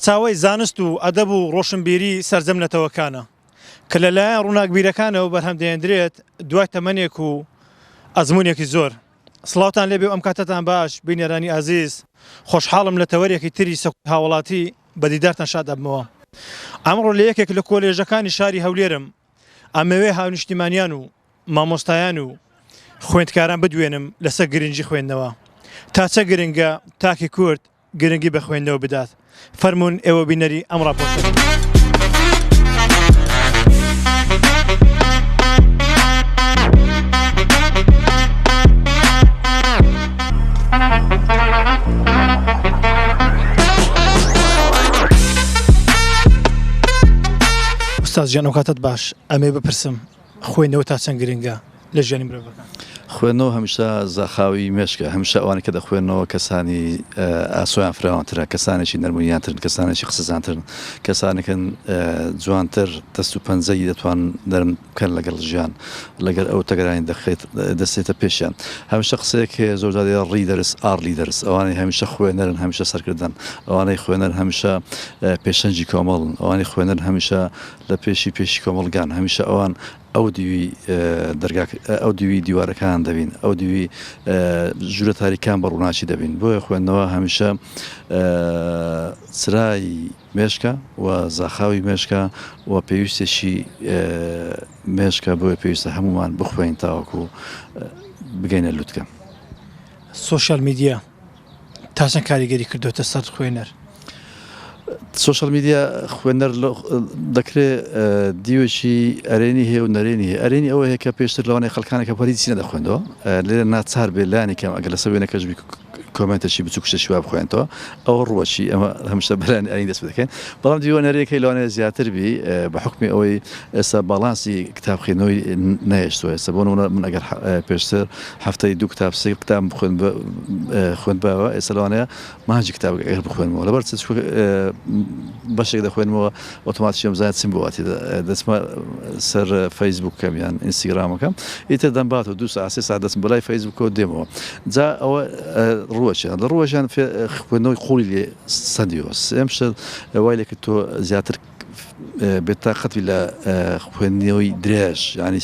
سەرچاوەی زانست و ئەدەب و ڕۆشنبیری سەرجەم نەتەوەکانە کە لەلایەن ڕووناکبیرەکانەوە بەرهەم دەهێندرێت دوای تەمەنێک و ئەزموونێکی زۆر. سڵاوتان لێبێ و ئەم کاتەتان باش بینەرانی ئازیز، خۆشحاڵم لە تەوەرێکی تری سەکۆی هاوڵاتی بە دیدارتان شاد ئەبمەوە. ئەمڕۆ لە یەکێک لە کۆلێژەکانی شاری هەولێرم، ئەمەوێ هاونیشتیمانیان و مامۆستایان و خوێندکاران بدوێنم لەسەر گرنگی خوێندنەوە. تا چە گرنگە تاکی کورد گرنگی بە خوێندنەوە بدات. فەرموون ئێوە بینەری ئەم ڕاپۆرتە بن. ئوستاز گیان ئەوکاتەت باش ئەمەوێ بپرسم خوێندنەوە تا چەند گرنگە لە ژیانی مرۆڤەکان؟ خوێندنەوە هەمیشە زاخاوی مێشکە، هەمیشە ئەوانەی کە دەخوێننەوە کەسانی ئاسۆیان فراوانترە، کەسانێکی نەرمونیانترن، کەسانێکی قسەزانترن، کەسانێکن جوانتر دەست و پەنجەی دەتوان نەرم بکەن لەگەڵ ژیان، لەگەر ئەو تەگەرانی دەخێت دەستێتە پێشیان. هەمیشە قسەیەک هەیە زۆر جار دەڵێ readers are leaders، ئەوانەی هەمیشە خوێنەرن هەمیشە سەرکردەن، ئەوانەی خوێنەرن هەمیشە پێشەنگی کۆمەڵن، ئەوانەی خوێنەرن هەمیشە لە پێشی پێشی کۆمەڵگان، هەمیشە ئەوان ئەو دیوی دەرگا ئەو دیوی دیوارەکان دەبین، ئەو دیوی ژوورە تاریکان بە ڕووناکی دەبین، بۆیە خوێندنەوە هەمیشە چرای مێشکە و زاخاوی مێشکە و پێویستێکی مێشکە، بۆیە پێویستە هەموومان بخوێین تاوەکو بگەینە لوتکە. سۆشیال میدیا تا چەند کاریگەری کردۆتە سەر خوێنەر؟ سۆشیال میدیا خوێنەر دەکرێ دیوێکی ئەرێنی هەیە و نەرێنی هەیە. ئەرێنی ئەوە هەیە کە پێشتر لەوانەیە خەڵکانێک کە هیچی نەدەخوێندەوە لێرە ناچار بێ لایەنی کەم ئەگەر لەسەر وێنەکەش بی کۆمێنتێکی بچووک شتێکی وا بخوێنێتەوە ئەوە ڕووەکی ئەمە هەمیشە بەلایەنی ئەرێنی دەست پێ دەکەین بەڵام دیوە نەرێنیەکەی لەوانەیە زیاتر بی بە حوکمی ئەوەی ئێستا باڵانسی کتاب خوێندنەوەی نەهێشتووە ئێستا بۆ نموونە من ئەگەر پێشتر هەفتەی دوو کتاب سێ کتابم خوێندبایەوە ئێستا لەوانەیە مانگی کتابێک ئەگەر بخوێنمەوە لەبەر چ بەشێک دەخوێنمەوە ئۆتۆماتیکی بزانێت چیم بۆ هاتیە دەچمە سەر فەیسبووکەم یان ئینستاگرامەکەم ئیتر دەمباتەوە دوو ساعت سێ ساعت دەچم بۆ لای فەیسبووکەوە دێمەوە جا ئەوە ڕووەکیان لە ڕووەکیان خوێندنەوەی قوڵی لێ سەندیەوە سێم شت وای لێ کرد تۆ زیاتر بێتاقەت بی لە خوێندنەوەی درێژ یانی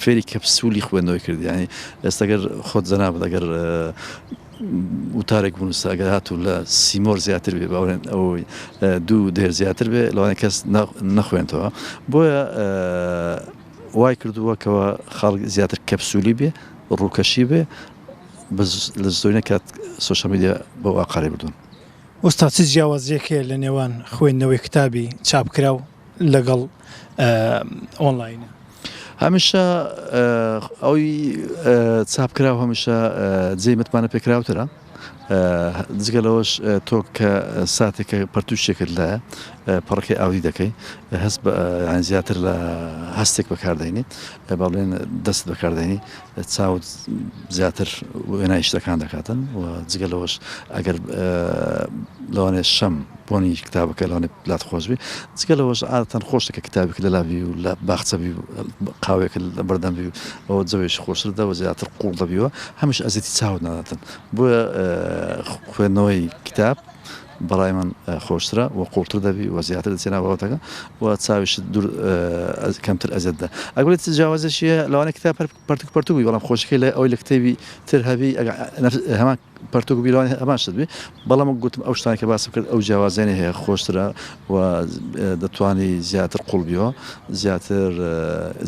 فێری کەپسولی خوێندنەوەی کرد یانی ئێستا گەر خۆت جەنابت ئەگەر وتارێک بنووسە ئەگەر هاتوو لە سیمۆر زیاتر بێ باوەڕێن ئەو دوو دێر زیاتر بێ لەوانەیە کەس نەخوێنتەوە بۆیە وای کردووە کەەوە خەڵک زیاتر کەپسولی بێ ڕووکەشی بێ بەس لە زۆرینە کات سۆشیال میدیا بەو ئاقارەی بردوون. ئوستاد چ جیاوازیەک هەیە لە نێوان خوێندنەوەی کتابی چاپکراو لەگەڵ ئۆنلاینە؟ هەمیشە ئەوی چاپکراو هەمیشە جێی متمانە پێکراوترە جگە لەوەش تۆ کە ساتێک کە پەرتووشێکت لایە پەڕەکەی ئاودی دەکەی هەست بە زیاتر لە هەستێک بەکاردێنی با بڵێن دەست بەکاردێنی چاوت زیاتر وێنای شتەکان دەکاتن و جگە لەوەش ئەگەر لەوانەیە شەم بۆنی کتابەکە لەوانەیە لات خۆش بی جگە لەوەش عادەتەن خۆشە کە کتابێک لەلا بی و لە باخچە بی و قاوەیەک لە بەردەم بی و ئەوە جەوێکی خۆشتر دە و زیاتر قوڵ دەبیەوە هەمیش ئەزیەتی چاوت ناداتن بۆیە خوێندنەوەی کتاب بەڕای من خۆشترە و قوڵتر دەبی و زیاتر دەچێ ناو بابەتەکە و چاویشت دوور کەمتر ئەزیەت دە ئەگەر چ جیاوازێکی هەیە لەوانەیە کتاب هەر پەرتوک پەرتوک بی بەڵام خۆشەکەی لە ئەوەی لە کتێبی تر هەبی هەمان پەرتوک بی لەوانەیە هەمان شت بی بەڵام وەک گوتم ئەو شتانە کە باسم کرد ئەو جیاوازیانەی هەیە خۆشترە و دەتوانی زیاتر قوڵ بیەوە زیاتر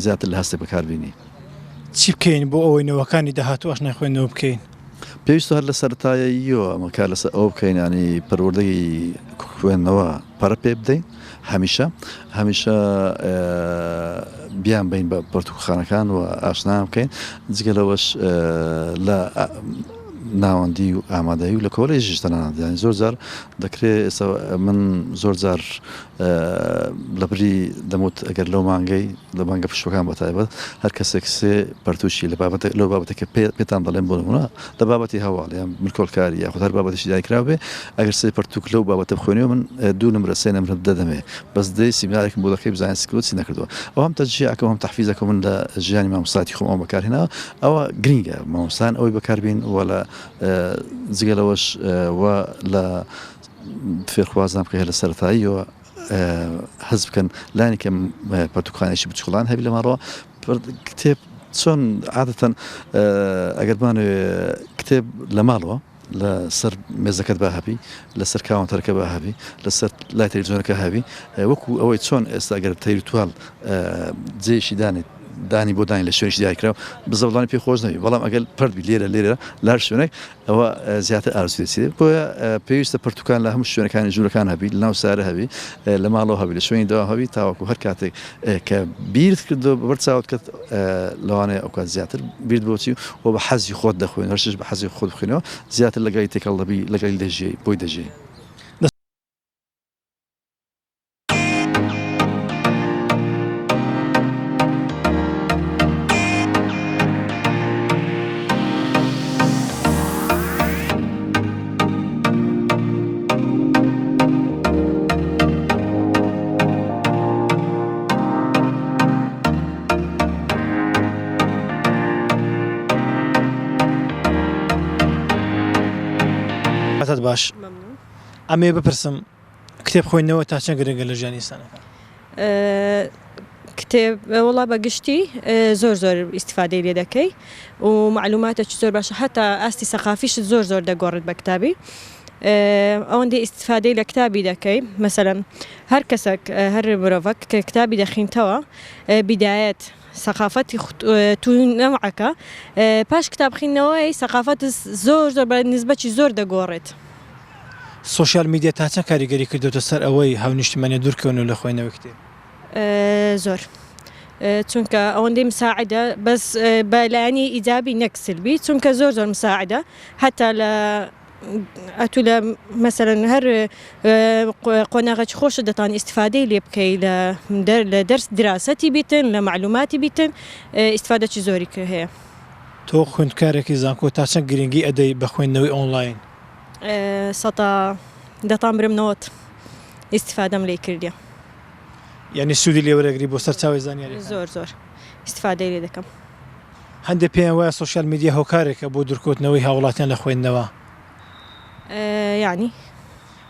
زیاتر لە هەستێک بەکاربینی. چی بکەین بۆ ئەوەی نەوەکانی داهاتوو ئاشنای خوێندنەوە بکەین؟ پێویستە هەر لە سەرەتاییەوە ئەمە کار لەسەر ئەوە بکەین ینی پەروەردەی خوێندنەوە پەرە پێ بدەین هەمیشە هەمیشە بیان بین بە پەرتوکخانەکان و ئاشنا بکەین جگە لەوەش لە ناوەندی و ئامادەی و لە کۆلێژیش تەنانەت یانی زۆر جار دەکرێت ئێستا من زۆر جار لە بری دەموت ئەگەر لەو مانگەی لە مانگە پشووەکان بە تایبەت هەر کەسێک سێ پەرتووکی لە بابەتە لەو بابەتە کە پێتان دەڵێم بۆ نموونە لە بابەتی هەواڵ یان ملکۆڵکاری یاخود هەر بابەتێکی دیاریکراو بێ ئەگەر سێ پەرتووک لەو بابەتە بخوێنیەوە من دوو نمرە سێ نمرە دەدەمێ بەس دەی سیمینارێکم بۆ دەکەی بزانین چ کردووە چی نەکردووە ئەو هەم تەشجیعەکە و هەم تەحفیزەکە من لە ژیانی مامۆستایەتی خۆم ئەوم بەکارهێناوە ئەوە گرینگە مامۆستایان ئەوەی بەکاربین و لە جگە لەوەش و لە. فێرخوازان بکە لە سەرەتاییەوە هەست بکەن لانی کەم پەرتوکخانێکی بچکۆڵان هەبی لە ماڵەوە کتێب چۆن عادەتەن ئەگەر بمانەوێ کتێب لە ماڵەوە لەسەر مێزەکەت با هەبی لەسەر کاونتەرەکە با هەبی لەسەر لای تەلەڤیزیۆنەکە هەبی وەکو ئەوەی چۆن ئێستا گەر تەیرتوال جێیشی دانێت دانی بۆ دانی لە شوێنیش دیاریکراو بزەوڵانی پێ خۆش نەبی بەڵام ئەگەر پرد بی لێرە لێرە لە هەر شوێنێک ئەوە زیاتر ئارزوی دەچێت بۆیە پێویستە پرتوکان لە هەموو شوێنەکانی ژوورەکان هەبی لە ناو سارە هەبی لە ماڵەوە هەبی لە شوێنی دەوام هەبی تاوەکو هەر کاتێک کە بیرت کردەوە بەبەر چاوت کەت لەوانەیە ئەو کات زیاتر بیرت بۆچی و بە حەزی خۆت دەخوێن هەرشش بە حەزی خۆت بخوێنەوە زیاتر لەگەڵی تێکەڵ دەبی لەگەڵی دەژیی بۆی دەژیی. کاتت باش ئەمەوێ بپرسم کتێب خوێندنەوە تا چەند گرنگە لە ژیانی ئینسانەکان؟ کتێب وەڵا بە گشتی زۆر زۆر ئیستیفادەی لێ دەکەی و مەعلوماتەکی زۆر باشە هەتا ئاستی سەقافیشت زۆر زۆر دەگۆڕێت بە کتابی ئەوەندەی ئیستیفادەی لە کتابی دەکەی مەسەلەن هەر کەسەک هەر مرۆڤەک کە کتابی دەخینتەوە بیدایەت سەقافەتی تو نەوعەکە پاش کتاب خینەوەی سەقافەت زۆر زۆر بە نسبەکی زۆر دەگۆڕێت. سۆشیال میدیا تا چەند کاریگەری کردۆتە سەر ئەوەی هاونیشتمانیان دوورکەونەوە لە خوێندنەوەی کتێب؟ زۆر چونکە ئەوەندەی مساعدە بەس بە لایەنی ئیجابی نەک سلبی چونکە زۆر زۆر مساعدە هەتا لە ئەتوو لە مەسەلەن هەر قۆناغێکی خۆشت دەتوانی ئیستفادەی لێ بکەی لە لە دەرس دراسەتی بیتن لە مەعلوماتی بیتن ئیستفادەکی زۆری هەیە. تۆ خوێندکارێکی زانکۆ تا چەند گرنگی ئەدەی بە خوێندنەوەی ئۆنڵاین؟ سەتا دەتان برم نەوەت ئیستفادەم لێی کردیە. یانی سوودی لێ وەرەگری بۆ سەرچاوەی زانیاریەکان؟ زۆر زۆر ئیستفادەی لێ دەکەم. هەندێک پێیان وایە سۆشیال میدیا هۆکارێکە بۆ دوورکەوتنەوەی هاوڵاتیان لە خوێندنەوە. یانی؟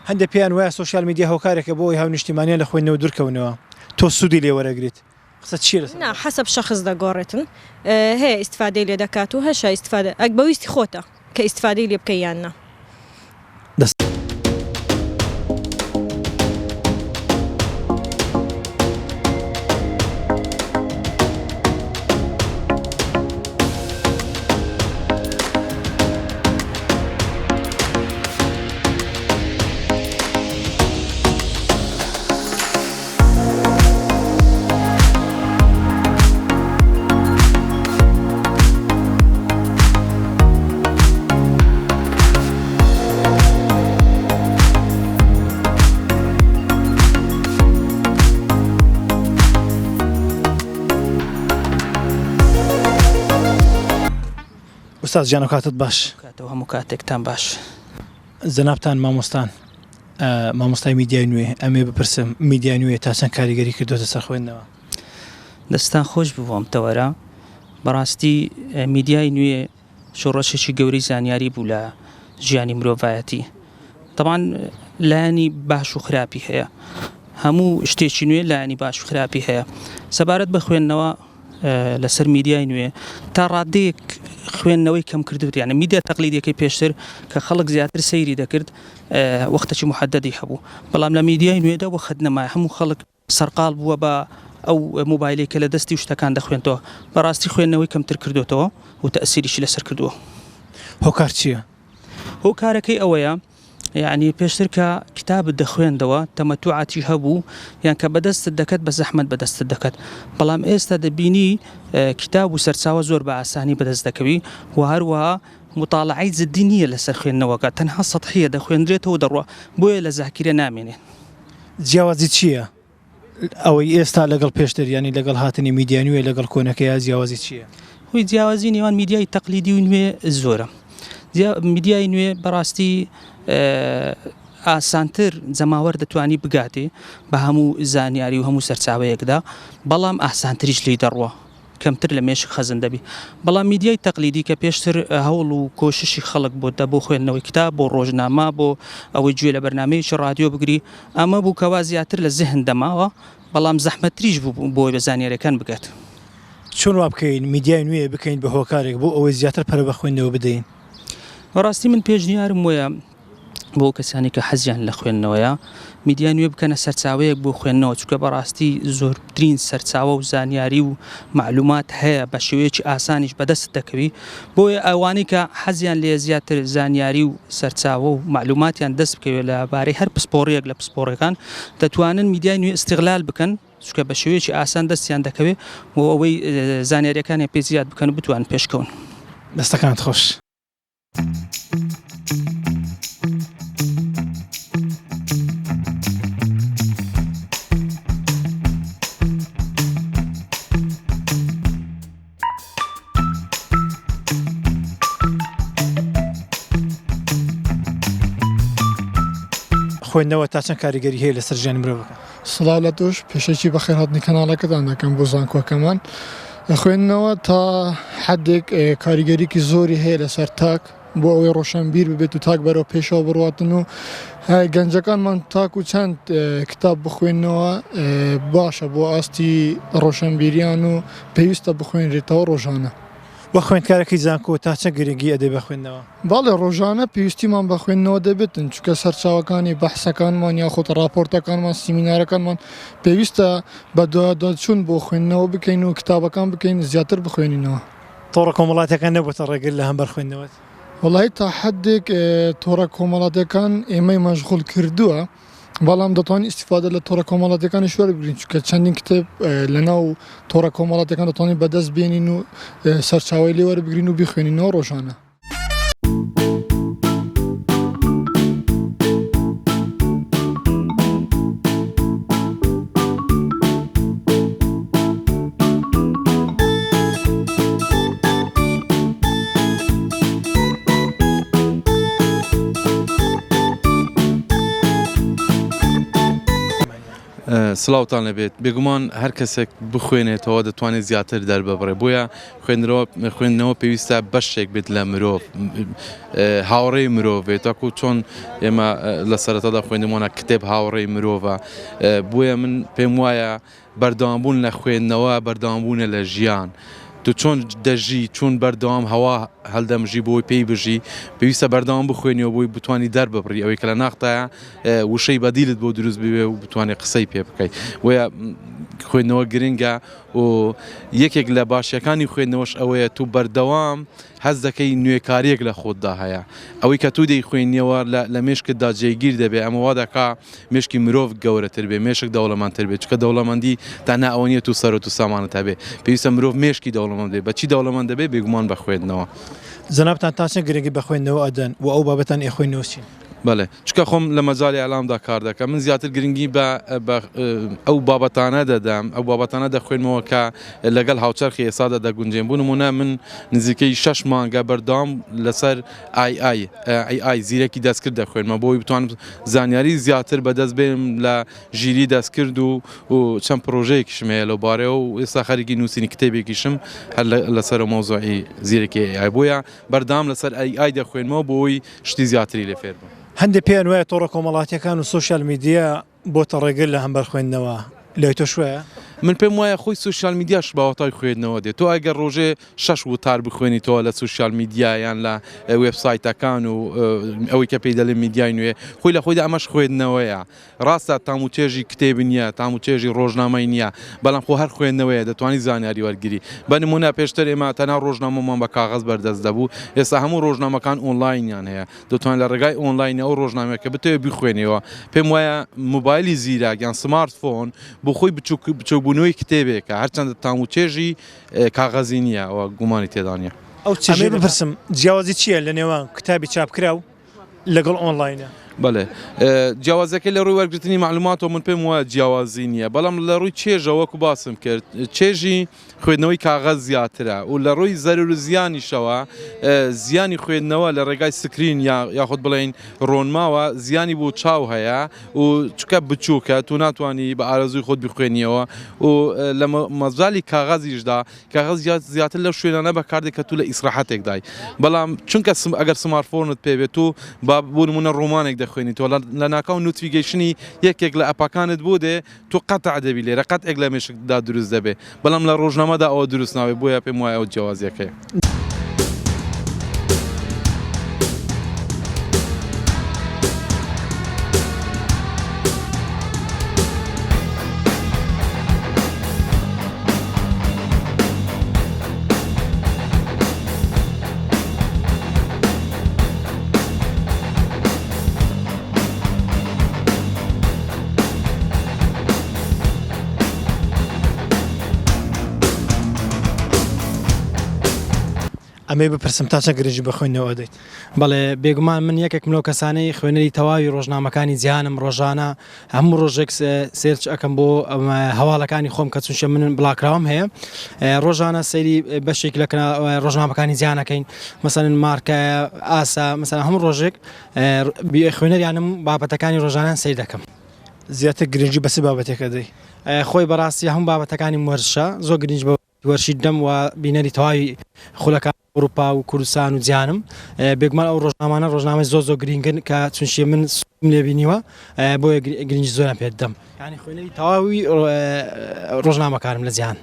هەندێک پێیان وایە سۆشیال میدیا هۆکارێکە بۆ ئەوەی هاونیشتیمانیان لە خوێندنەوە دوورکەونەوە. تۆ سوودی لێ وەرەگریت. قسەت چییە لەسەر نا حەسەب شەخس دەگۆڕێتن. هەیە ئیستفادەی لێ دەکات و هەشە ئیستفادە ئەک بە ویستی خۆتە کە ئیستفادەی لێ بکەی یان نا. ئوستاز گیان ئەوکاتەت باش. کاتەوە هەموو کاتێکتان باش. جەنابتان مامۆستان مامۆستای میدیای نوێ ئەمێ بپرسم میدیای نوێ تا چەند کاریگەری کردۆتە سەر خوێندنەوە؟ دەستتان خۆش بوو بۆ ئەم تەوەرە. بەڕاستی میدیای نوێ شۆڕشێکی گەورەی زانیاری بوو لە ژیانی مرۆڤایەتی. تەبعەن لایەنی باش و خراپی هەیە. هەموو شتێکی نوێ لایەنی باش و خراپی هەیە. سەبارەت بە خوێندنەوە لەسەر میدیای نوێ تا ڕادەیەک خوێندنەوەی کەم کردوت یعنی میدیا تەقلیدیەکەی پێشتر کە خەڵک زیاتر سەیری دەکرد وەختەکی محددی هەبوو بەڵام لە میدیای نوێدا وەخت نەما هەموو خەڵک سەرقاڵ بووە بە ئەو مۆبایلەی کە لە دەستی و شتەکان دەخوێنتەوە بەڕاستی خوێندنەوەی کەمتر کردوێتەوە و تەئسیریشی لەسەر کردووە. هۆکار چییە؟ هۆکارەکەی ئەوەیە یەعنی پێشتر کە کتابت دەخوێندەوە تەمەتوعاتی هەبوو یان کە بەدەستت دەکەت بە زەحمەت بەدەستت دەکەت بەڵام ئێستا دەبینی کتاب و سەرچاوە زۆر بە ئاسانی بەدەست دەکەوی و هەروەها مطالعەی جدی نییە لەسەر خوێندنەوەکە تەنها سەتحیە دەخوێندرێتەوە دەڕوا بۆیە لە زاکیرە نامێنێت. جیاوازی چییە؟ ئەوەی ئێستا لەگەڵ پێشتر یانی لەگەڵ هاتنی میدیا نوێ لەگەڵ کۆنەکەیا جیاوازی چییە؟ هۆی جیاوازی نێوان میدیای تەقلیدی و نوێ زۆرە. میدیای نوێ بەڕاستی ئاسانتر جەماوەر دەتوانی بگاتێ بە هەموو زانیاری و هەموو سەرچاوەیەکدا، بەڵام ئاسانتریش لێی دەڕوا. کەمتر لە مێشک خەزن دەبی. بەڵام میدیای تەقلیدی کە پێشتر هەوڵ و کۆششی خەڵک بۆ دە بۆ خوێندنەوەی کتاب، بۆ ڕۆژنامە، بۆ ئەوەی گوێ لە بەرنامەیەکی ڕادیۆ بگری، ئەمە بوو کەوا زیاتر لە زهن دەماوە، بەڵام زەحمەتتریش بوو بۆی بە زانیاریەکان بگات. چۆن وا بکەین میدیای نوێ بکەین بە هۆکارێک بۆ ئەوەی زیاتر پەرە بە خوێندنەوە بدەین؟ بەڕاستی من پێشنیارم وەیە بۆ ئەو کەسانەی کە حەزیان لە خوێندنەوەیە میدیای نوێ بکەنە سەرچاوەیەک بۆ خوێندنەوە چونکە بەڕاستی زۆرترین سەرچاوە و زانیاری و مەعلومات هەیە بە شێوەیەکی ئاسانیش بەدەستت دەکەوی بۆیە ئەوانەی کە حەزیان لێ زیاتر زانیاری و سەرچاوە و مەعلوماتیان دەست بکەوێت لە بارەی هەر پسپۆڕیەک لە پسپۆڕەکان دەتوانن میدیای نوێ ئیستغلال بکەن چونکە بە شێوەیەکی ئاسان دەستیان دەکەوێت بۆ ئەوەی زانیاریەکانیان پێ زیاد بکەن و بتوانن پێشکەون. دەستەکانت خۆش. خوێندنەوە تا چەند کاریگەری هەیە لەسەر ژیانی مرۆڤەکان؟ سڵاو لە تۆش، پێشەکی بەخێرهاتنی کەناڵەکەتان دەکەم بۆ زانکۆکەمان. خوێندنەوە تا حدێک کاریگەریکی زۆری هەیە لەسەر تاک بۆ ئەوەی ڕۆشنبیر ببێت و تاک بەرەو پێشەوە بڕواتن و گەنجەکانمان تاکو چەند کتاب بخوێنەوە باشە بۆ ئاستی ڕۆشنبیریان و پێویستە بخوێنرێتەوە ڕۆژانە. وەک خوێندکارێکی زانکۆ تا چەند گرنگی ئەدەی بە خوێندنەوە؟ بەڵێ ڕۆژانە پێویستیمان بە خوێندنەوە دەبێتن چونکە سەرچاوەکانی بەحسەکانمان یاخود ڕاپۆرتەکانمان سیمینارەکانمان پێویستە بە دواداچوون بۆ خوێندنەوە بکەین و کتابەکان بکەین زیاتر بخوێنینەوە. تۆڕە کۆمەڵاتیەکان نەبووتە ڕێگر لە هەمبەر خوێندنەوەت؟ وەڵاهی تا حەدێک تۆڕە کۆمەڵاتیەکان ئێمەی مەشغوڵ کردووە بەڵام دەتوانین ئیستیفادە لە تۆڕە کۆمەڵاتیەکانیش وەربگرین چونکە چەندین کتێب لەناو تۆڕە کۆمەڵاتیەکان دەتوانین بەدەست بێنین و سەرچاوەی لێ وەربگرین و بیخوێنینەوە ڕۆژانە. سڵاوتان لێبێت بێگومان هەر کەسێک بخوێنێتەوە دەتوانێت زیاتر دەرببڕێ بۆیە خوێندنەوە خوێندنەوە پێویستە بەشێک بێت لە مرۆڤ هاوڕێی مرۆڤ بێت تاکو چۆن ئێمە لە سەرەتادا خوێندمانە کتێب هاوڕێی مرۆڤە بۆیە من پێم وایە بەردەوامبوون لە خوێندنەوە بەردەوامبوونە لە ژیان. تۆ چۆن دەژی، چۆن بەردەوام هەوا هەلدەمژی بۆی پێی بژی، پێویستە بەردەوام بخوێنیەوە بۆی بتوانی دەرببڕی ئەوەی کە لە ناختایە وشەی بەدیلت بۆ دروست ببێ و بتوانی قسەی پێ بکەی. بۆیە خوێندنەوە گرنگە و یەکێک لە باشیەکانی خوێندنەوەش ئەوەیە تۆ بەردەوام هەست دەکەی نوێکاریەک لە خۆتدا هەیە. ئەوەی کە تۆ دەیخوێنیەوە لە مێشکتدا جێگیر دەبێ ئەمە وا دەکا مێشکی مرۆڤ گەورەتر بێ، مێشک دەوڵەمەندتر بێ، چونکە دەوڵەمەندی تەنها ئەوە نییە تۆ سەروەت و سامانت هەبێ، پێویستە مرۆڤ مێشکی دەوڵەمەند بێ، بە چی دەوڵەمەند دەبێ؟ بێگومان بە خوێندنەوە. جەنابتان تا چەند گرنگی بە خوێندنەوە ئەدەن و ئەو بابەتانەی ئەخوێننەوە چین؟ بەڵێ، چونکە خۆم لە مەجالی ئیعلامدا کار دەکەم، من زیاتر گرنگی بە بە ئەو بابەتانە دەدەم، ئەو بابەتانە دەخوێنمەوە کە لەگەڵ هاوچەرخی ئێستادا دەگونجێن، بۆ نموونە من نزیکەی شەش مانگە بەردەوام لەسەر ئای ئای، AI، زیرەکی دەستکرد دەخوێنمەوە بۆ ئەوەی بتوانم زانیاری زیاتر بەدەست بێنم لە ژیری دەستکرد و و چەند پرۆژەیەکیشم هەیە لەو بارەیەوە و ئێستا خەریکی نووسینی کتێبێکیشم هەر لەسەر مەوزوعی زیرەکی AI بۆیە بەردەوام لەسەر AI دەخوێنمەوە بۆ ئەوەی شتی زیاتری لێ فێر بم. هەندێک پێیان وایە تۆڕە کۆمەڵاتییەکان و سۆشیال میدیا بۆتە ڕێگر لە هەمبەر خوێندنەوە، لای تۆش وایە؟ من پێم وایە خۆی سۆشیال میدیاش بە واتای خوێندنەوە دێت، تۆ ئەگەر ڕۆژێ شەش وتار بخوێنیتەوە لە سۆشیال میدیا یان لە وێبسایتەکان و ئەوەی کە پێی دەلێن میدیای نوێ، خۆی لە خۆیدا ئەمەش خوێندنەوەیە. ڕاستە تام و چێژی کتێب نییە، تام و چێژی ڕۆژنامەی نییە، بەڵام خۆ هەر خوێندنەوەیە، دەتوانی زانیاری وەرگری. بە نموونە پێشتر ئێمە تەنها ڕۆژنامەمان بە کاغەز بەردەست دەبوو، ئێستا هەموو ڕۆژنامەکان ئۆنلاینیان هەیە. دەتوانێت لە ڕێگای ئۆنلاینی ئەو ڕۆژنامەیە کە بتەوێت بیخوێنیەوە. پێم وایە مۆبایلی زیرەک یان سمارت فۆن بۆ خۆی بچوک بچوکبوونەوەی کتێبێکە هەرچەندە تام و چێژی کاغەزی نییە ئەوە گومانی تێدا نییە. ئەو چێژەی بپرسم جیاوازی چییە لە نێوان کتابی چاپکراو لەگەڵ ئۆنلاینە؟ بەڵێ جیاوازیەکەی لە ڕووی وەرگرتنی مەعلوماتەوە من پێم وایە جیاوازی نییە بەڵام لە ڕووی چێژەوە وەکو باسم کرد چێژی خوێندنەوەی کاغەز زیاترە و لە ڕووی زەرر و زیانیشەوە زیانی خوێندنەوە لە ڕێگای screen یا یاخود بڵێین ڕۆنماوە زیانی بۆ چاو هەیە و چکە بچووکە تو ناتوانانی بە ئارەزووی خۆت بخوێنیەوە و لە مەجالی کاغەزیشدا کاغەز زیاتر لەو شوێنانە بەکاردێت کە تو لە ئیسراحەتێکدای بەڵام چونکە ئەگەر smartphone ت پێ بێت و با بۆ نمونە ڕۆمانێک دەخوێنیتەوە لە ناکاو notification ی یەکێک لە ئەپەکانت بۆ دێ تۆ قەتع دەبی لێرە قەتعێک لە مێشکدا دروست دەبێ بەڵام لە ڕۆژنامەدا ئەوە دروست نابێ بۆیە پێم وایە ئەو جیاوازیەکەیە. ئەمەی بپرسم تا چەند گرنگی بە خوێندنەوە ئەدەیت؟ بەڵێ بێگومان من یەکێکم لەو کەسانەی خوێنەری تەواوی ڕۆژنامەکانی جیهانم ڕۆژانە هەموو ڕۆژێک search ئەکەم بۆ هەواڵەکانی خۆم کە چونکە من بڵاکراوم هەیە ڕۆژانە سەیری بەشێک لە ڕۆژنامەکانی جیهانەکەین مەسەن مارکە ئاسا مەسەن هەموو ڕۆژێک خوێنەریانم بابەتەکانی ڕۆژانیان سەیر دەکەم. زیاتر گرنگی بە چ بابەتێک ئەدەی؟ خۆی بەڕاستی هەموو بابەتەکانی وەرزشە زۆر گرنگی بە وەرزشی دەم و بینەری تەواوی خولەکانی ئەوروپا و کوردستان و جیهانم بێگومان ئەو ڕۆژنامانە ڕۆژنامەی زۆر زۆر گرنگن کە چونشی من سوودم لێ بینیوە بۆیە گرنگی زۆریان پێ دەم یانی خوێنەری تەواوی ڕۆژنامەکانم لە جیهان.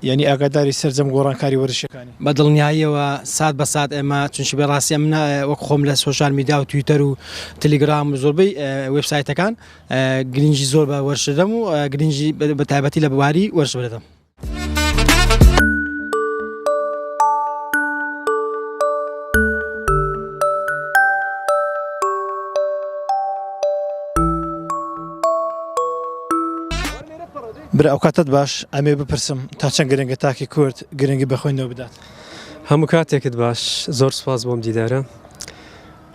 یانی ئاگاداری سەرجەم گۆڕانکاری وەرزشیەکانی؟ بە دڵنیاییەوە سات بە سات ئێمە چونکی بە ڕاستی ئەمن وەک خۆم لە social media و تویتەر و تلیگرام و زۆربەی وێبسایتەکان گرنگی زۆر بە وەرزش دەدەم و گرنگی بە تایبەتی لە بواری وەرزش دەدەم. برا ئەوکاتەت باش ئەمێ بپرسم تا چەند گرنگە تاکی کورد گرنگی بە خوێندنەوە بدات؟ هەموو کاتێکت باش زۆر سوپاس بۆم دیدارە.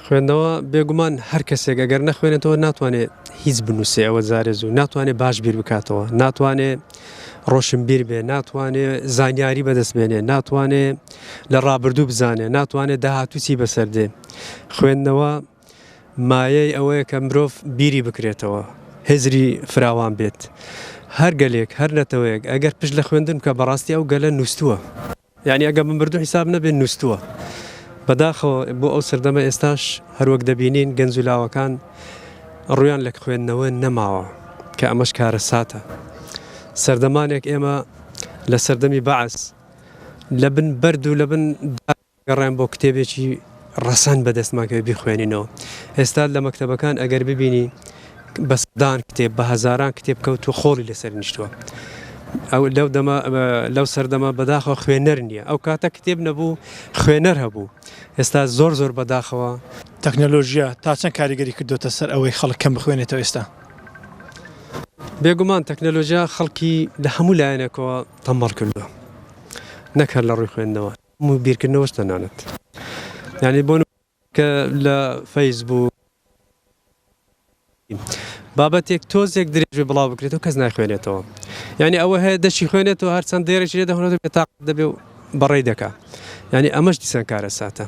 خوێندنەوە بێگومان هەر کەسێک ئەگەر نەخوێنێتەوە ناتوانێت هیچ بنووسێ ئەوە جارێ زوو ناتوانێت باش بیر بکاتەوە ناتوانێ ڕۆشنبیر بێ ناتوانێ زانیاری بەدەست بێنێ ناتوانێ لە ڕابردوو بزانێ ناتوانێت داهاتوو چی بەسەر دێ خوێندنەوە مایەی ئەوەیە کە مرۆڤ بیری بکرێتەوە هزری فراوان بێت هەر گەلێک هەر نەتەوەیەک ئەگەر پشت لە خوێندن بکە بەڕاستی ئەو گەلە نووسووە یانی ئەگەر بە مردوو حیساب نەبێت نووستووە. بەداخەوە بۆ ئەو سەردەمە ئێستاش هەروەک دەبینین گەنج و لاوەکان ڕوویان لە خوێندنەوە نەماوە کە ئەمەش کارەساتە. سەردەمانێک ئێمە لە سەردەمی بەعس لە بن بەرد و لە بن دار گەڕاین بۆ کتێبێکی ڕەسەن بەدەستمان کەوێت بیخوێنینەوە. ئێستا لە مەکتەبەکان ئەگەر ببینی بە سەدان کتێب بە هەزاران کتێب کەوتووە خۆڵی لەسەر نیشتووە ئەو لەو دەمە لەو سەردەمە بەداخەوە خوێنەر نییە ئەو کاتە کتێب نەبوو خوێنەر هەبوو ئێستا زۆر زۆر بەداخەوە. تەکنەلۆژیا تا چەند کاریگەری کردۆتە سەر ئەوەی خەڵک کەم بخوێنێتەوە ئێستا؟ بێگومان تەکنەلۆژیا خەڵکی لە هەموو لایەنێکەوە تەمبەڵ کردووە نەک هەر لە ڕووی خوێندنەوە هەموو بیرکردنەوەش تەنانەت یانی بۆ کە لە فەیسبووک بابەتێک تۆزێک درێژ بێ بڵاو بکرێتەوە کەس نایخوێنێتەوە یعنی ئەوە هەیە دەشی خوێنێتەوە هەرچەند دێرێکی لێ دەخوێنێتەوە بێتاقەت دەبێ و بەڕێی دەکا یعنی ئەمەش دیسان کارەساتە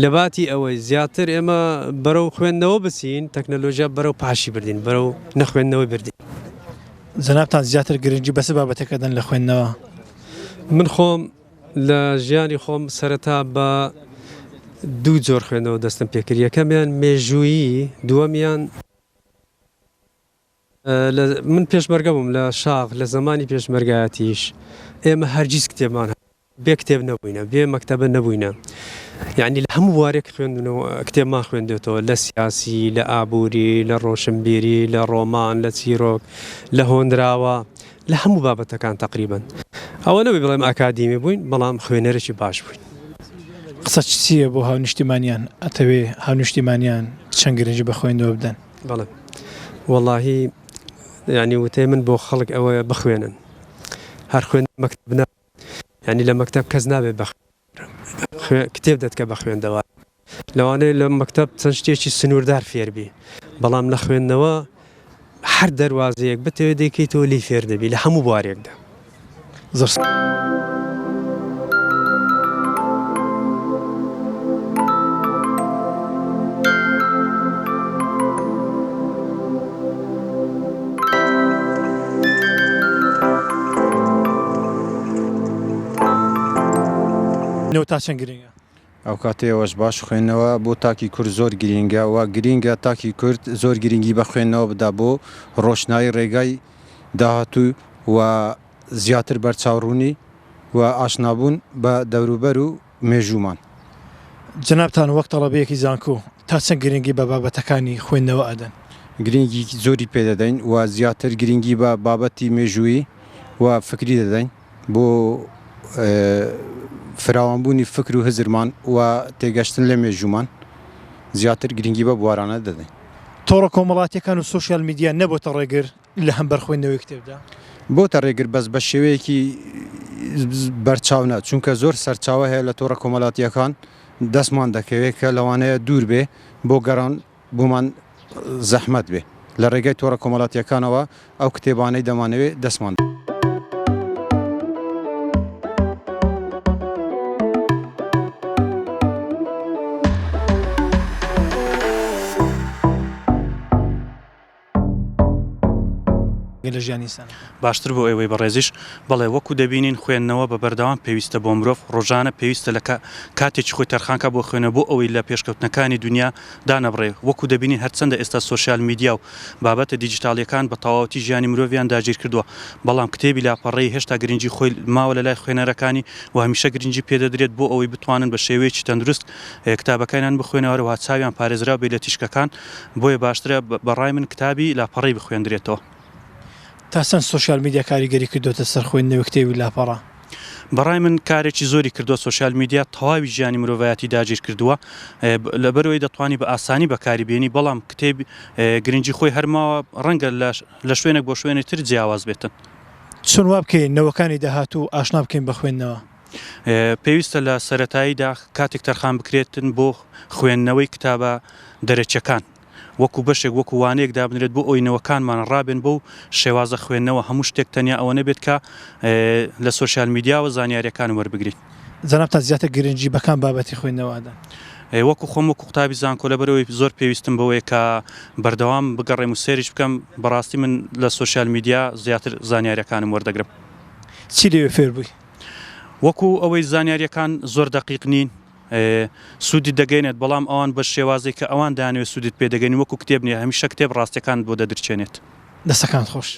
لە باتی ئەوەی زیاتر ئێمە بەرەو خوێندنەوە بچین تەکنەلۆژیا بەرەو پاشی بردین بەرەو نەخوێندنەوەی بردین. جەنابتان زیاتر گرنگی بە چ بابەتێک ئەدەن لە خوێندنەوە؟ من خۆم لە ژیانی خۆم سەرەتا بە دوو جۆر خوێندنەوە دەستم پێکرد، یەکەمیان مێژوویی، دووەمیان لە من پێشمەرگە بووم لە شاخ لە زەمانی پێشمەرگایەتیش ئێمە هەرگیز کتێبمان بێ کتێب نەبووینە، بێ مەکتەبە نەبووینە، یانی لە هەموو بوارێک خوێندنەوە کتێبمان خوێندێتەوە لە سیاسی، لە ئابووری، لە ڕۆشنبیری، لە ڕۆمان، لە چیرۆک، لە هۆنراوە، لە هەموو بابەتەکان تەقریبەن. ئەوە نەبوو بڵێم ئەکادیمی بووین، بەڵام خوێنەرێکی باش بووین. قسەت چییە بۆ هاونیشتیمانیان؟ ئەتەوێ هاونیشتیمانیان چەند گرنگی بە خوێندنەوە بدەن؟ بەڵێ وەڵاهی یانی وتەی من بۆ خەڵک ئەوەیە بخوێنن. هەر خوێندن مەکتەب نا یانی لە مەکتەب کەس نابێ بە کتێب دەتکە بە خوێندەوار. لەوانەیە لە مەکتەب چەند شتێکی سنووردار فێربی بەڵام لە خوێندنەوە هەر دەروازەیەک بتەوێت دەیکەیتەوە لێی فێر دەبی لە هەموو بوارێکدا. زۆر تا چەند گرنگە؟ ئەوکاتەی ئەوەش باش خوێندنەوە بۆ تاکی کورد زۆر گرینگە و گرینگە تاکی کورد زۆر گرینگی بە خوێندنەوە بدا بۆ ڕۆشنایی ڕێگای داهاتوو و زیاتر بەرچاوڕوونی و ئاشنابوون بە دەوروبەر و مێژوومان. جەنابتان وەک تەڵەبەیەکی زانکۆ تا چەند گرنگی بە بابەتەکانی خوێندنەوە ئەدەن؟ گرینگیکی زۆری پێ دەدەین و زیاتر گرینگی بە بابەتی مێژوویی و فکری دەدەین. بۆ فراوانبوونی فکر و هزرمان و تێگەشتن لە مێژوومان زیاتر گرنگی بە بوارانە دەدەین. تۆڕە کۆمەڵاتیەکان و سۆشیال میدیا نەبۆتە ڕێگر لە هەمبەر خوێندنەوەی کتێبدا؟ بۆتە ڕێگر بەس بە شێوەیەکی بەرچاو نا، چونکە زۆر سەرچاوە هەیە لە تۆڕە کۆمەلاتیەکان دەستمان دەکەوێت کە لەوانەیە دوور بێ بۆ گەڕان بۆمان زەحمەت بێ لە ڕێگای تۆڕە کۆمەڵاتیەکانەوە ئەو کتێبانەی دەمانەوێ دەستمان. لە ژیانی ئینسان. باشتر بۆ ئێوەی بەڕێزیش. بەڵێ وەکو دەبینین خوێندنەوە بە بەردەوام پێویستە بۆ مرۆڤ، ڕۆژانە پێویستە لە کاتێکی خۆی تەرخان کا بۆ خوێندنەوە بۆ ئەوەی لە پێشکەوتنەکانی دونیا دانەبڕێ، وەکو دەبینین هەرچەندە ئێستا سۆشیال میدیا و بابەتە دیجیتاڵیەکان بە تەواوەتی ژیانی مرۆڤیان داگیرکردووە بەڵام کتێبی لاپەڕەیی هێشتا گرنگی خۆی ماوە لەلای خوێنەرەکانی و هەمیشە گرنگی پێدەدرێت بۆ ئەوەی بتوانن بە شێوەیەکی تەندروست کتابەکانیان بخوێنەوە هەروەها چاویان پارێزراو بێت لە تیشکەکان بۆیە باشترە بە ڕای من کتابی لاپەڕەی بخوێندرێتەوە. تا چەند سۆشیال میدیا کاریگەری کردۆتە سەر خوێندنەوەی کتێبی لاپەڕە؟ بە ڕای من کارێکی زۆری کردووە سۆشیال میدیا تەواوی ژیانی مرۆڤایەتی داگیر کردووە لەبەرئەوەی دەتوانی بە ئاسانی بەکاری بێنی بەڵام کتێب گرنگی خۆی هەر ماوە ڕەنگە لە شوێنێک بۆ شوێنی تر جیاواز بێتن. چۆن وا بکەین نەوەکانی داهاتوو ئاشنا بکەین بە خوێندنەوە؟ پێویستە لە سەرەتاییدا کاتێک تەرخان بکرێتن بۆ خوێندنەوەی کتابە دەرەکیەکان وەکو بەشێک وەکو وانەیەک دابنرێت بۆ ئەوەی نەوەکانمان ڕابێن بەو شێوازە خوێندنەوە هەموو شتێک تەنیا ئەوە نەبێت کە لە سۆشیال میدیاوە زانیاریەکان وەربگرین. جەنابتان زیاتر گرنگی بە کام بابەتی خوێندنەوە ئەدەن؟ وەکو خۆم وەکو قوتابی زانکۆ لەبەرئەوەی زۆر پێویستم بەوەیە کە بەردەوام بگەڕێم و search بکەم بەڕاستی من لە سۆشیال میدیا زیاتر زانیاریەکانم وەردەگرم. چی لەوێ فێر بووی؟ وەکو ئەوەی زانیاریەکان زۆر دەقیق نین سوودت دەگەینێت بەڵام ئەوان بە شێوازێک کە ئەوان دەیانەوێت سوودت پێ دەگەین وەکو کتێب نیە هەمیشە کتێب ڕاستیەکانت بۆ دەدرچێنێت. دەستەکانت خۆش.